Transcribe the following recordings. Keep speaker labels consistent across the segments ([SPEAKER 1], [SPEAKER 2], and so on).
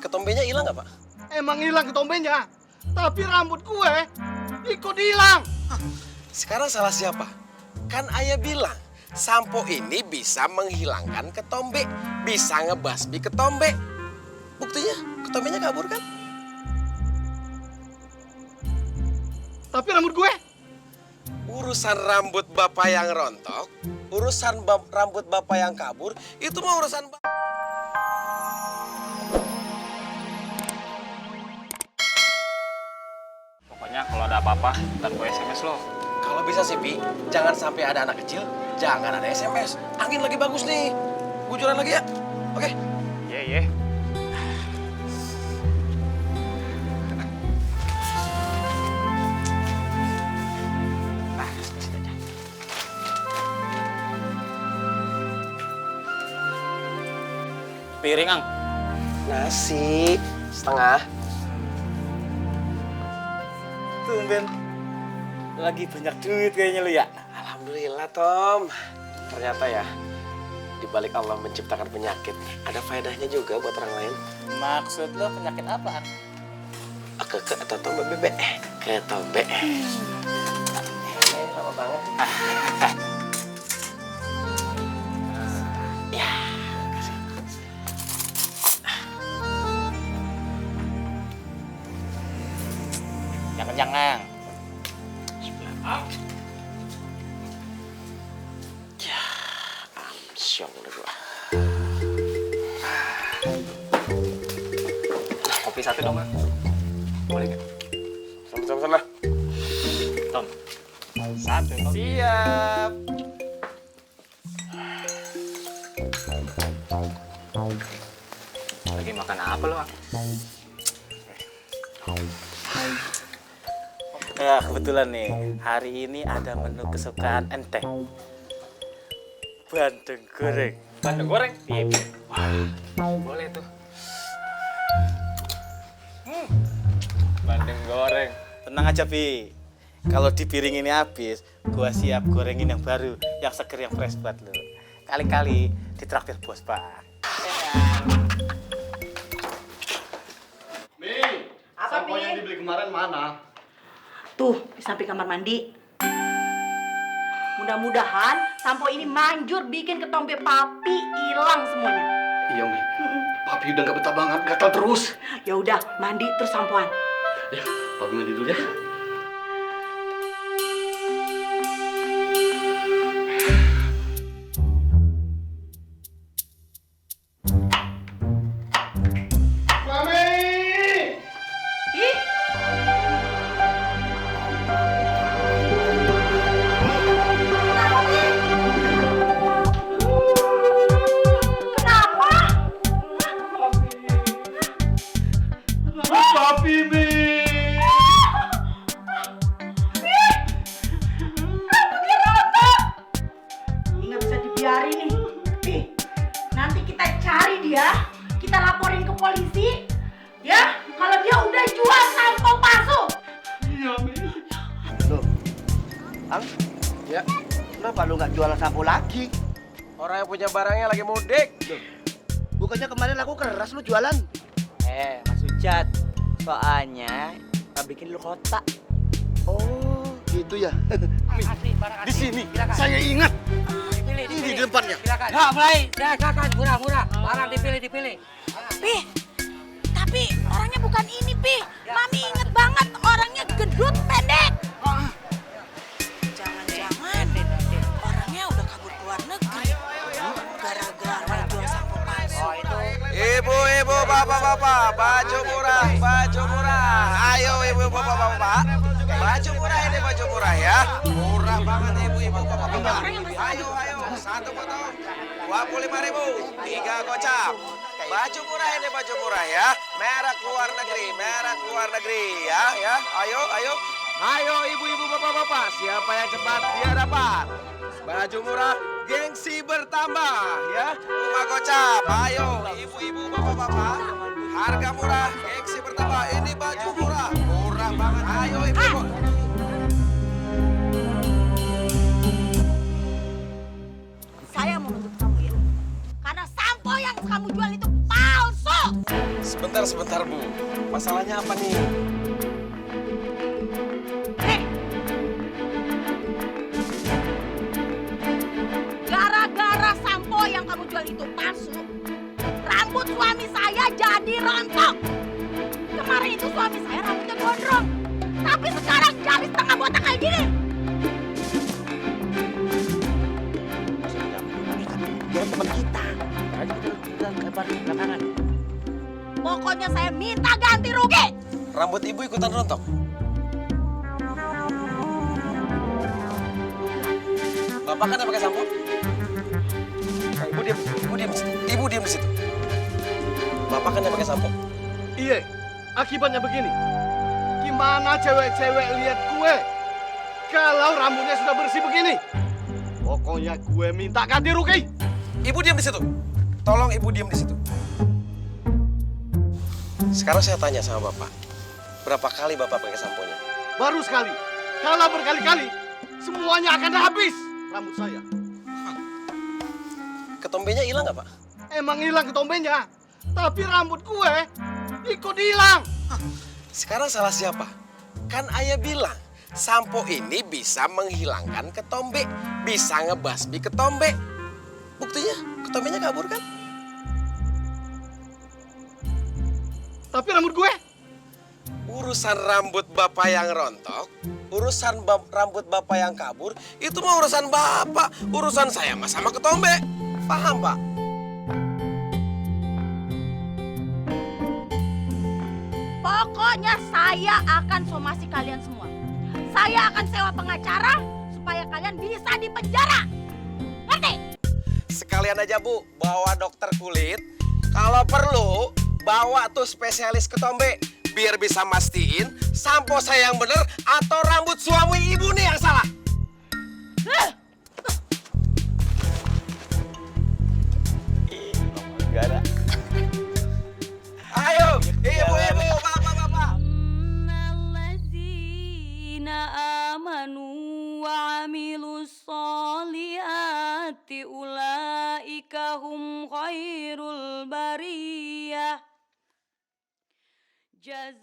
[SPEAKER 1] Ketombenya hilang nggak, Pak?
[SPEAKER 2] Emang hilang ketombenya, tapi rambut gue ikut hilang.
[SPEAKER 1] Sekarang salah siapa? Kan ayah bilang, sampo ini bisa menghilangkan ketombe, bisa ngebasmi ketombe. Buktinya, ketombenya kabur kan?
[SPEAKER 2] Tapi rambut gue,
[SPEAKER 1] Urusan rambut bapak yang rontok, urusan rambut bapak yang kabur, itu mah urusan
[SPEAKER 3] Pokoknya kalau ada apa-apa, dan gue SMS lo.
[SPEAKER 1] Kalau bisa sih, Pi, jangan sampai ada anak kecil, jangan ada SMS. Angin lagi bagus nih. Gujuran lagi ya? Oke?
[SPEAKER 3] Iya. Piring, Ang.
[SPEAKER 1] Nasi setengah.
[SPEAKER 4] Tumben, lagi banyak duit kayaknya lu ya.
[SPEAKER 1] Alhamdulillah, Tom. Ternyata ya, di balik Allah menciptakan penyakit, ada faedahnya juga buat orang lain.
[SPEAKER 4] Maksud lo penyakit apaan?
[SPEAKER 1] Ke atau tombe bebek. Ketombe. Lama banget. Ya, kasih.
[SPEAKER 4] Jangan.
[SPEAKER 1] Ya, amsyong udah gua.
[SPEAKER 3] Kopi satu dong, Ang. Boleh nggak?
[SPEAKER 1] Sama-sama lah.
[SPEAKER 3] Tom. Satu, Tom.
[SPEAKER 4] Siap.
[SPEAKER 3] Lagi makan apa lo, Ang?
[SPEAKER 4] Ya kebetulan nih, hari ini ada menu kesukaan ente. Bandeng goreng.
[SPEAKER 3] Bandeng goreng? Iya. Wah, boleh tuh. Bandeng goreng.
[SPEAKER 4] Tenang aja, Pi. Kalau di piring ini habis, gua siap gorengin yang baru, yang seger, yang fresh buat lo. Kali-kali ditraktir bos, Pak.
[SPEAKER 2] Mi,
[SPEAKER 5] Apa,
[SPEAKER 2] sampo
[SPEAKER 5] Mi?
[SPEAKER 2] yang dibeli kemarin mana?
[SPEAKER 5] Tuh, di samping kamar mandi. Mudah-mudahan sampo ini manjur bikin ketombe papi hilang semuanya.
[SPEAKER 2] Iya, Mi. Papi udah gak betah banget, gatal terus.
[SPEAKER 5] Ya udah, mandi terus sampoan.
[SPEAKER 2] Ya, Papi mandi dulu ya. Mami!
[SPEAKER 5] Ih, kenapa?
[SPEAKER 2] Papi, Mi!
[SPEAKER 5] Rambutnya rontok. Ini nggak bisa dibiarin nih. Nih, nanti kita cari dia, kita laporin ke polisi. Ya, kalau dia udah jual sampo palsu.
[SPEAKER 2] Iya, Mi.
[SPEAKER 6] Loh, Ang,
[SPEAKER 1] Ya,
[SPEAKER 6] kenapa lu nggak jualan sampo lagi?
[SPEAKER 1] orang yang punya barangnya lagi mudik.
[SPEAKER 6] Bukannya kemarin aku keras lu jualan?
[SPEAKER 7] Mas Ujat, soalnya kita bikin lu kotak.
[SPEAKER 6] Oh, gitu ya.
[SPEAKER 2] Di sini, saya ingat.
[SPEAKER 7] Dipilih,
[SPEAKER 6] Ini di depannya.
[SPEAKER 7] Silakan. Ya, mulai. Silakan, murah. Barang dipilih.
[SPEAKER 8] Pi, tapi orangnya bukan ini, Pi. Mami inget banget orangnya gendut, pendek. Jangan-jangan orangnya udah kabur ke luar negeri. Gara-gara jual sampo palsu.
[SPEAKER 1] Ibu-ibu, bapak-bapak, baju murah. Ayo ibu-ibu, bapak-bapak. Baju murah ini baju murah ya. Murah banget ibu-ibu, bapak-bapak. Ayo, satu potong. 25.000, 3 gocap. Baju murah ini baju murah ya. Merek luar negeri ya. Ayo. Ayo ibu-ibu, bapak-bapak. Siapa yang cepat dia dapat. Baju murah, gengsi bertambah ya. 5 gocap. Ayo ibu-ibu, bapak-bapak. Harga murah, gengsi bertambah. Ini baju murah. Murah banget. Ayo ibu-ibu.
[SPEAKER 8] Saya mau nuntut kamu ya. Karena sampo yang kamu jual itu palsu.
[SPEAKER 1] Sebentar, Bu. Masalahnya apa nih?
[SPEAKER 8] Gara-gara sampo yang kamu jual itu palsu, rambut suami saya jadi rontok. Kemarin itu suami saya rambutnya gondrong, tapi sekarang jadi setengah botak kayak gini.
[SPEAKER 6] Dia teman kita. Tadi kita lebar belakangan.
[SPEAKER 8] Pokoknya saya minta ganti rugi.
[SPEAKER 1] Rambut ibu ikutan rontok. Bapak kan yang pakai sampo? Ibu diam di situ. Bapak kan yang pakai sampo?
[SPEAKER 2] Iya, akibatnya begini. Gimana cewek-cewek lihat gue kalau rambutnya sudah bersih begini? Pokoknya gue minta ganti rugi.
[SPEAKER 1] Ibu diam di situ. Tolong ibu diam di situ. Sekarang saya tanya sama Bapak. Berapa kali Bapak pakai samponya?
[SPEAKER 2] Baru sekali. Kalau berkali-kali, semuanya akan habis rambut saya.
[SPEAKER 1] Ketombenya hilang nggak, Pak?
[SPEAKER 2] Emang hilang ketombenya, tapi rambut gue ikut hilang.
[SPEAKER 1] Sekarang salah siapa? Kan ayah bilang, sampo ini bisa menghilangkan ketombe, bisa ngebasmi ketombe. Buktinya, ketombenya kabur kan?
[SPEAKER 2] Tapi rambut gue,
[SPEAKER 1] Urusan rambut Bapak yang rontok, urusan rambut Bapak yang kabur, itu mah urusan Bapak. Urusan saya mah sama ketombe. Paham, Pak?
[SPEAKER 8] Pokoknya saya akan somasi kalian semua. Saya akan sewa pengacara supaya kalian bisa dipenjara. Ngerti?
[SPEAKER 1] Sekalian aja, Bu, bawa dokter kulit. Kalau perlu, bawa tuh spesialis ketombe. Biar bisa mastiin sampo saya yang bener atau rambut suami ibu nih yang salah. Ayo, ibu-ibu, bapak-bapak.
[SPEAKER 8] Alladzina amanu wa amilus solihati ulaika hum khairul bariyah. Jazaohum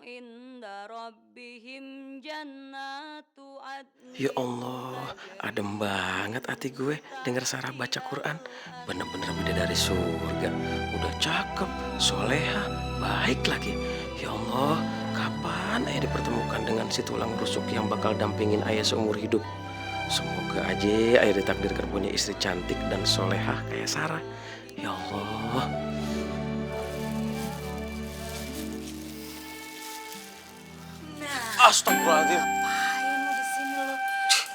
[SPEAKER 8] inda rabbihim jannatu adnin.
[SPEAKER 1] Ya Allah, adem banget hati gue denger Sarah baca Quran. Bener-bener bidadari surga. Udah cakep, soleha, baik lagi. Ya Allah, kapan ayah dipertemukan dengan si tulang rusuk yang bakal dampingin ayah seumur hidup? Semoga aja ayah ditakdirkan punya istri cantik dan soleha kayak Sarah. Ya Allah. Astagfirullahaladzim.
[SPEAKER 8] Ngapain lu di sini lu?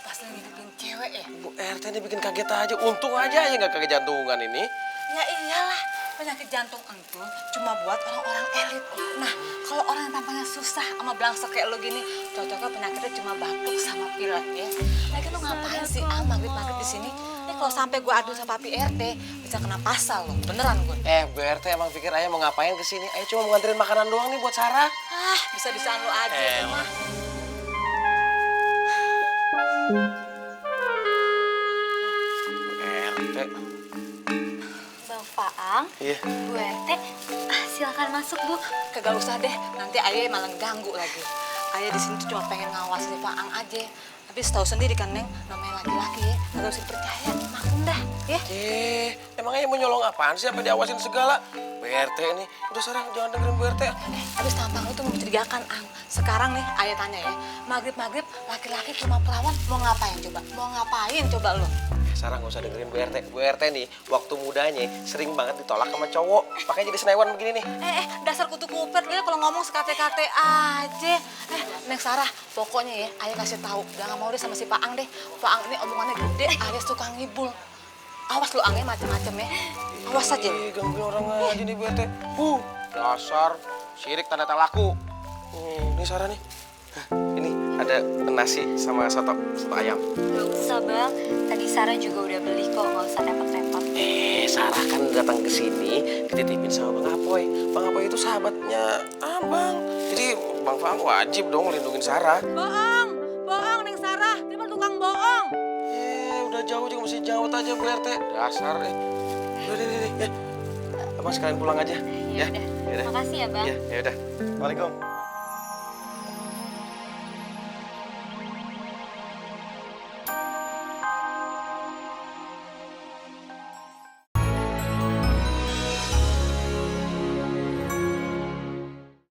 [SPEAKER 8] Pas lagi bikin cewek ya?
[SPEAKER 1] Bu RT ini bikin kaget aja. Untung aja nggak kaget jantungan ini.
[SPEAKER 8] Ya iyalah, penyakit jantung itu cuma buat orang-orang elit. Nah, kalau orang yang tampangnya susah sama belangsek kayak lo gini, cocoknya penyakitnya cuma batuk sama pilek ya. Lagi lo ngapain sih maghrib-maghrib di sini? Ini kalau sampai gue adu sama Papi RT, bisa kena pasal lo. Beneran gue.
[SPEAKER 1] Bu RT emang pikir ayah mau ngapain kesini? Ayah cuma mau nganterin makanan doang nih buat Sarah.
[SPEAKER 8] Ah, bisa-bisaan lo aja mah.
[SPEAKER 1] RT.
[SPEAKER 9] Bang Faang,
[SPEAKER 1] Iya.
[SPEAKER 9] Bu RT, silakan masuk Bu.
[SPEAKER 8] Kagak usah deh, nanti ayah malah ganggu lagi. Ayah di sini tuh cuma pengen ngawasin Faang aja. Tapi setahu sendiri kan Neng, namanya laki-laki ya, kagak usah dipercaya. Maklum dah, ya.
[SPEAKER 1] Emang ayah mau nyolong apaan sih? Apa diawasin segala? Bu RT nih, udah Sarah jangan dengerin Bu RT.
[SPEAKER 8] Abis tampang lu tuh mencurigakan, Ang. Sekarang nih, ayah tanya ya, maghrib-maghrib laki-laki ke rumah perawan mau ngapain coba? Mau ngapain coba lu?
[SPEAKER 1] Sarah nggak usah dengerin Bu RT. Bu RT nih, waktu mudanya sering banget ditolak sama cowok. Makanya jadi senewan begini nih.
[SPEAKER 8] Dasar kutu kupet lu ya kalau ngomong sekate-kate aja. Neng Sarah, pokoknya ya, ayah kasih tahu, jangan mau deh sama si Paang deh. Paang ini omongannya gede, alias suka ngibul. Awas lu Angnya macem-macem ya. Awas aja.
[SPEAKER 1] Gangguin orang aja nih Bu RT. Dasar sirik tanda tak laku. Ini Sarah nih. Ini ada nasi sama soto ayam.
[SPEAKER 9] Nggak usah Bang, tadi Sarah juga udah beli kok, nggak usah repot-repot.
[SPEAKER 1] Sarah kan datang ke sini dititipin sama Bang Apoy. Bang Apoy itu sahabatnya Abang. Jadi Bang Faang wajib dong melindungi Sarah.
[SPEAKER 8] Bohong Neng Sarah, dia mah tukang bohong.
[SPEAKER 1] Udah jauh juga mesti jawab aja Bu RT. Dasar udah deh. Ya. Abang sekalian pulang aja.
[SPEAKER 9] Ya udah.
[SPEAKER 1] Yaudah.
[SPEAKER 9] Makasih ya, Bang.
[SPEAKER 1] Ya udah. Assalamualaikum.